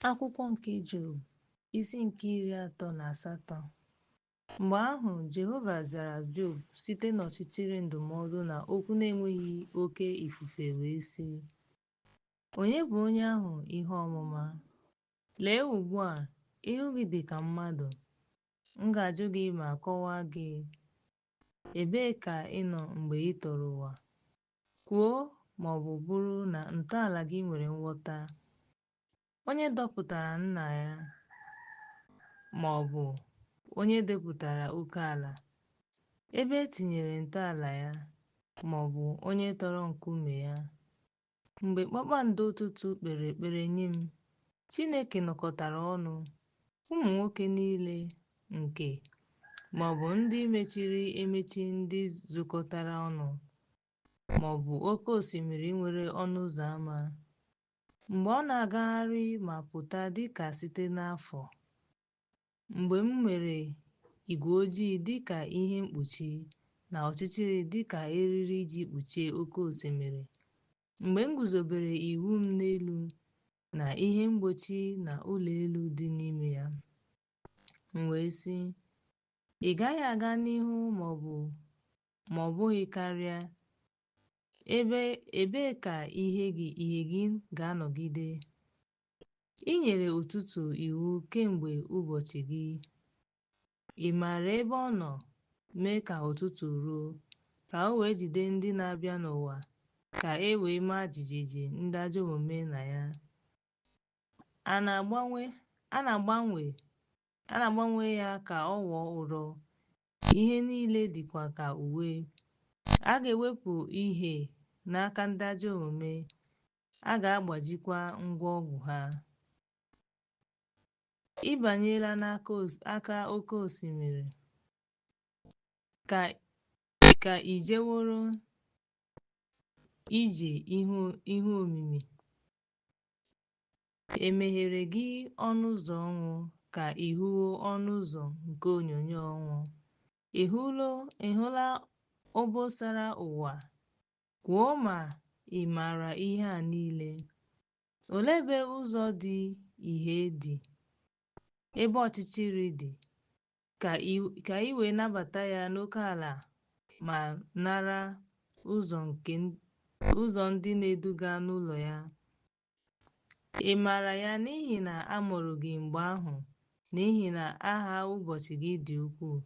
Akwụkwọ nke Job, isi nke 38. Mgbe ahụ Jehova zara Job site n'ọchịchịrị ndụmọdụ na okwu na-enweghị oke ifufe wee sị: Onye bụ onye ahụ ihe ọmụma? Lee ugbu a, ihu gị dị ka mmadụ. M ga-ajụ gị ma kọwaa gị. Ebee ka ị nọ mgbe ị tọrọ ụwa? Kwuo ma ọ bụrụ na ntọala gị nwere nghọta. Onye dọpụtara nna ya, ma ọ bụ onye depụtara oke ala, ebe e tinyere ntọala ya, ma ọ bụ onye tọrọ nkume ya? Mgbe kpakpando ụtụtụ kpere ekpere nye m, Chineke nọkọtara ọnụ, ụmụ nwoke niile nke, ma ọ bụ ndị mechiri emechi ndị zukọtara ọnụ, ma ọ bụ oke osimiri nwere ọnụ ụzọ ámá, mgbe ọ na-agagharị ma pụta dịka site n'afọ, mgbe m mere igwe ojii dịka ihe mkpuchi, na ọchịchịrị dịka eriri iji kpuchie oke osimiri, mgbe m guzobere iwu m n'elu, na ihe mgbochi na ụlọ elu dị n'ime ya, m wee sị, Ị gaghị aga n'ihu ma ọ bụghị karịa, ebee ka ìhè gị ga-anọgide? Ị nyere ụtụtụ iwu kemgbe ụbọchị gị. Ị maara ebe ọ nọ mee ka ụtụtụ ruo, ka o wee jide ndị na-abịa n'ụwa, ka e wee maa jijiji ndị ajọ omume na ya. A na-agbanwe ya ka ọ ghọọ ụrọ, ihe niile dịkwa ka uwe. A ga-ewepụ ìhè n'aka ndị ajọ omume, a ga-agbajikwa ngwa ọgụ ha. Ị banyela n'aka oke osimiri, ka i jeworo ije ihe omimi. E meghere gị ọnụ ụzọ ọnwụ, ka ị hụwo ọnụ ụzọ nke onyinyo ọnwụ? Ị hụla obosara ụwa? Kwuo ma ị maara ihe a niile. Olee ebe ụzọ dị ìhè dị, ebe ọchịchịrị dị, ka ị wee nabata ya n'oke ala ma nara ụzọ ndị na-eduga n'ụlọ ya? Ị maara ya n'ihi na a mụrụ gị mgbe ahụ, n'ihi na aha ụbọchị gị dị ukwuu.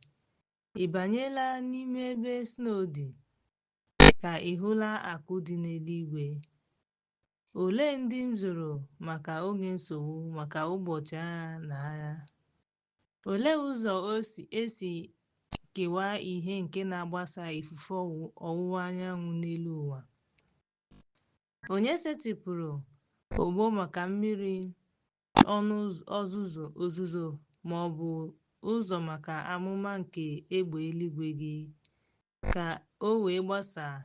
Ị banyela n'ime ebe snow dị, ka ị hụla akụ dị n'eluigwe? Olee ndị m zoro maka oge nsogbu, maka ụbọchị agha na agha? Olee ụzọ esi kewaa ìhè nke na-agbasa ifufe ọwụwa anyanwụ n'elu ụwa? Onye setịpụrụ ogbo maka mmiri ozuzo ma ọ bụ ụzọ maka amụma nke egbe eluigwe gị, ka o wee gbasaa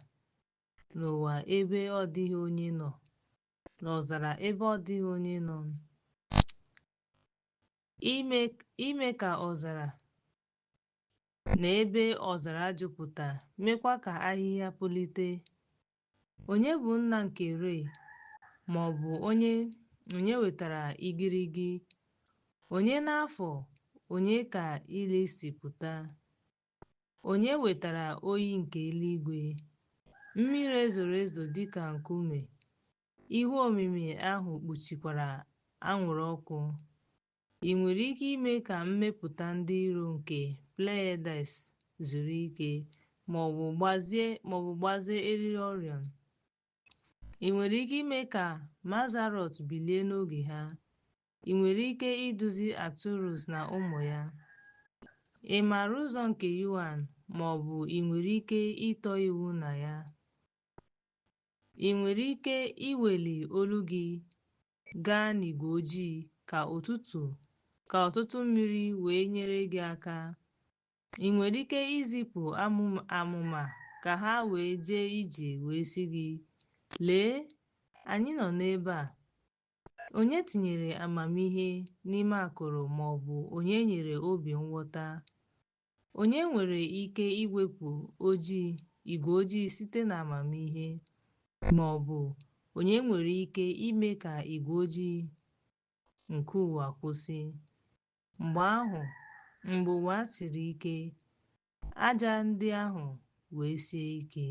n'ụwa ebe ọ dịghị onye nọ, n'ọzara ebe ọ dịghị onye nọ, ime ka ọzara na ebe ọzara jupụta, meekwa ka ahịhịa pulite? Onye bụ nna nke Re, ma ọ bụ onye wetara igirigi? Onye n'afọ onye ka ili si pụta? Onye wetara oyi nke eluigwe? Mmiri ezoro ezo dịka nkume, ihu omimi ahụ kpuchikwara anwụrụ ọkụ. Ị nwere ike ime ka mmepụta ndị iro nke Pleiades zuru ike, ma ọ bụ gbazee eriri Orion? Ị nwere ike ime ka Mazarot bilie n'oge ha? Ị nwere ike iduzi Arcturus na ụmụ ya? Ị maara ụzọ nke Yuan, ma ọ bụ ị nwere ike ịtọ iwu na ya? Ị nwere ike iweli olu gị gaa n'igwe ojii ka ọtụtụ mmiri wee nyere gị aka? Ị nwere ike izipụ amụma ka ha wee jee ije wee sị gị, Lee, anyị nọ n'ebe a? Onye tinyere amamihe n'ime akụrụ ma ọ bụ onye nyere obi nghọta? Onye nwere ike iwepụ igwe ojii site n'amamihe, ma ọ bụ onye nwere ike ime ka igwe ojii nke ụwa kwụsị. Mgbe ahụ, mgbe ụwa siri ike, aja ndị ahụ wee sie ike.